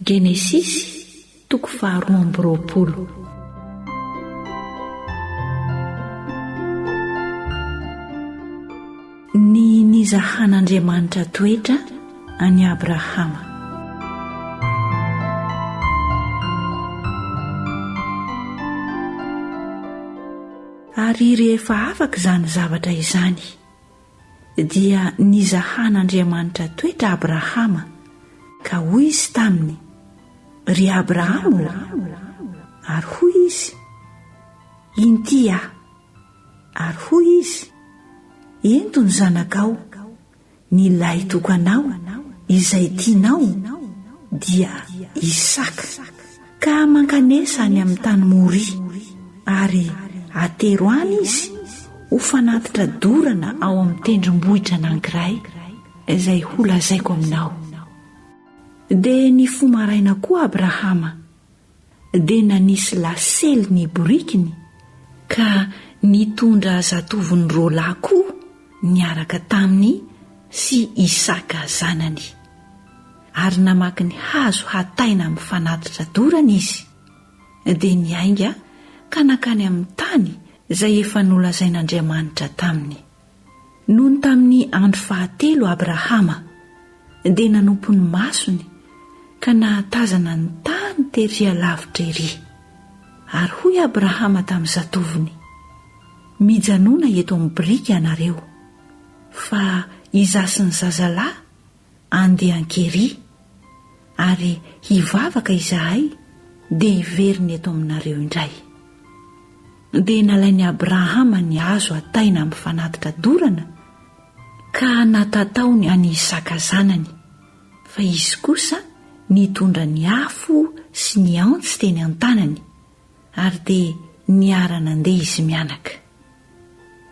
Genesisy toko faharoa 22. Ny nizahan'Andriamanitra toetra an'i Abrahama. Ary rehefa afaka izany zavatra izany, dia nizahan'Andriamanitra toetra Abrahama, ka hoy izy taminy, Ry Abrahama ô! Ary hoy izy, Inty aho. Ary hoy izy, Ento ny zanakao, ny lahitokanao izay tianao, dia Isaka, ka mankanesa any amin'ny tany Moria, ary atero any izy ho fanatitra dorana ao amin'ny tendrombohitra anankiray izay holazaiko aminao. Dia nifoha maraina koa Abrahama, dia nanisy lasely ny borikiny ka nitondra zatovony roalahy koa niaraka taminy sy Isaka zanany. Ary namaky ny hazo hataina amin'ny fanatitra dorana izy, dia niainga ka nankany amin'ny tany izay efa nolazain'Andriamanitra taminy. Nony tamin'ny andro fahatelo Abrahama dia nanompo ny masony ka nahatazana ny tany tery alavitra ery. Ary hoy Abrahama tamin'ny zatovony, Mijanòna eto amin'ny biriky ianareo, fa izaho sy ny zazalahy andeha an-kery, ary hivavaka izahay dia hiverina eto aminareo indray. Dia nalain'i Abrahama ny hazo hataina amin'ny fanatitra dorana ka natataony an'i Isaka zanany, fa izy kosa nitondra ny afo sy ny antsy teny an-tanany, ary dia niara-nandeha izy mianaka.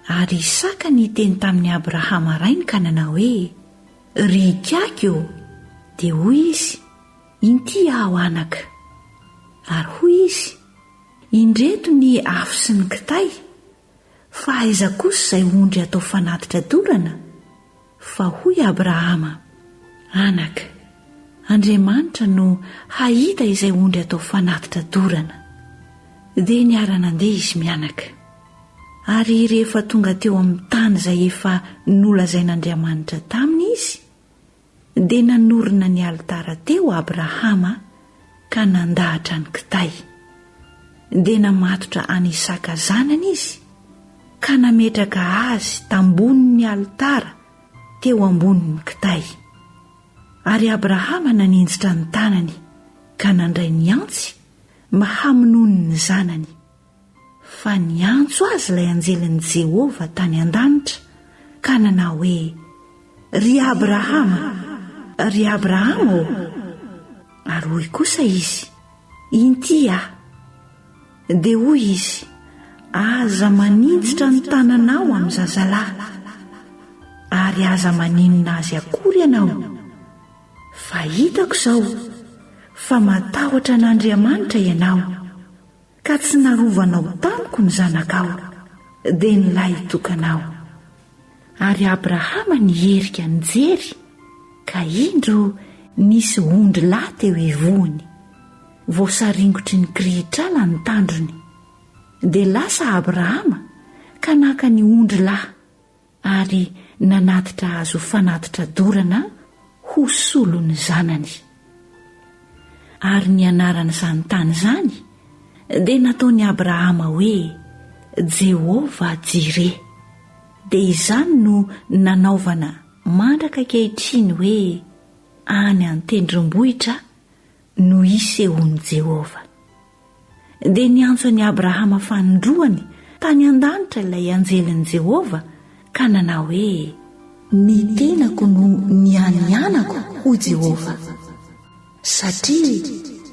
Ary Isaka niteny tamin'i Abrahama rainy ka nanao hoe, Ry ikaky ô! Dia hoy izy, Inty aho anaka. Ary hoy izy, Indreto ny afo sy ny kitay, fa aiza kosa izay ondry atao fanatitra dorana? Fa hoy Abrahama, Anaka, Andriamanitra no hahita izay ondry atao fanatitra dorana. Dia niara-nandeha izy mianaka. Ary rehefa tonga teo amin'ny tany izay efa nolazain'Andriamanitra taminy izy, Dia nanorina ny alitara teo Abrahama ka nandahatra ny kitay. Dia namatotra an'i Isaka zanany izy ka nametraka azy tambonin'ny alitara teo ambonin'ny kitay. Ary Abrahama naninjitra ny tanany ka nandray ny antsy mba hamonoany ny zanany. Fa niantso azy ilay anjelin'i Jehovah tany an-danitra, ka nanao hoe, Ry Abrahama, ry Abrahama ô! Ary hoy kosa izy, Inty aho. Dia hoy izy, Aza maninjitra ny tananao amin'ny zazalahy, ary aza maninona azy akory ianao, fa hitako izao fa matahotra an'Andriamanitra ianao. Ka tsy narovanao tamiko ny zanakao, dia ny lahitokanao. Ary Abrahama niherika nijery, ka indro nisy ondry lahy teo ivohony, voasaringotry ny kirihitrala ny tandrony. Dia lasa Abrahama ka naka ny ondry lahy, ary nanatitra azy ho fanatitra dorana ho solon'ny zanany. Ary ny anaran'izany tany izany dia nataon'i Abrahama hoe Jehovah Jire. Dia izany no nanaovana mandraka ankehitriny hoe any an-tendrombohitra no hisehoan'i Jehovah. Dia niantso an'i Abrahama fanindroany tany an-danitra ilay anjelin'i Jehovah ka nanao hoe, Ny tenako no nianianako, hoy Jehovah, satria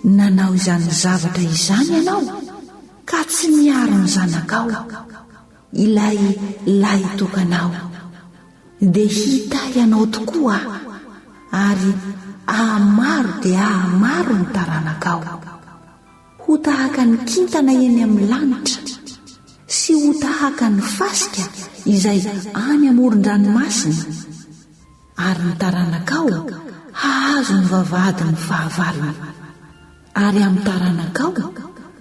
nanao izany zavatra izany ianao ka tsy niaro ny zanakao, ilay lahitokanao. Dia hitahy anao tokoa Aho, ary hahamaro dia hahamaro ny taranakao. Ho tahaka ny kintana eny amin'ny lanitra, sy ho tahaka ny fasika izay any amoron-dranomasina, ary ny taranakao hahazo ny vavahadin'ny fahavalony. Ary amin'ny taranakao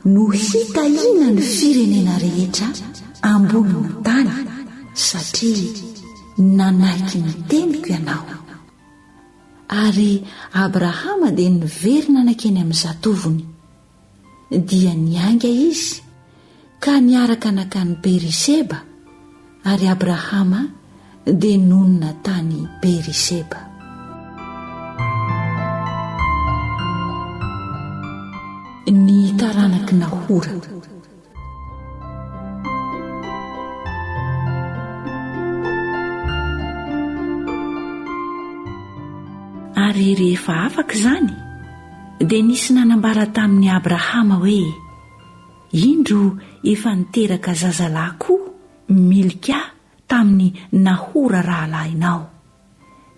no hitahiana ny firenena rehetra ambonin'ny tany, satria nanaiky ny teniko ianao. Ary Abrahama dia niverina nankeny amin'ny zatovony. Dia niainga izy ka niaraka nankany Beri-sheba, ary Abrahama dia nonina tany Beri-sheba. Ny taranak'i Nahora. Ary rehefa afaka izany, dia nisy nanambara tamin'i Abrahama hoe, Indro efa niteraka zazalahy koa Milka tamin'i Nahora rahalahinao,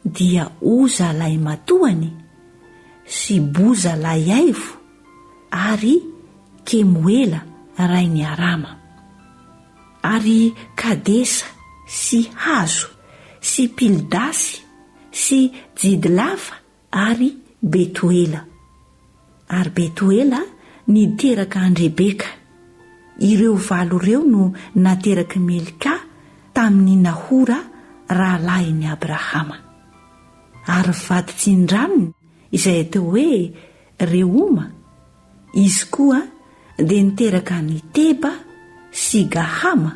dia Oza lahimatoany sy Boza lahiaivo ary Kemoela rain'i Arama. Ary Kadesa sy Hazo sy Pildasy sy Jidlafa ary Betoela. Ary Betoela niteraka an-dRebeka. Ireo valo ireo no naterak'i Milka tamin'i Nahora rahalahin'i Abrahama. Ary vaditsindranony izay atao hoe Rehoma, izy koa dia niteraka an'i Teba sy Gahama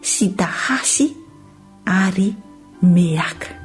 sy Tahasy ary Meaka.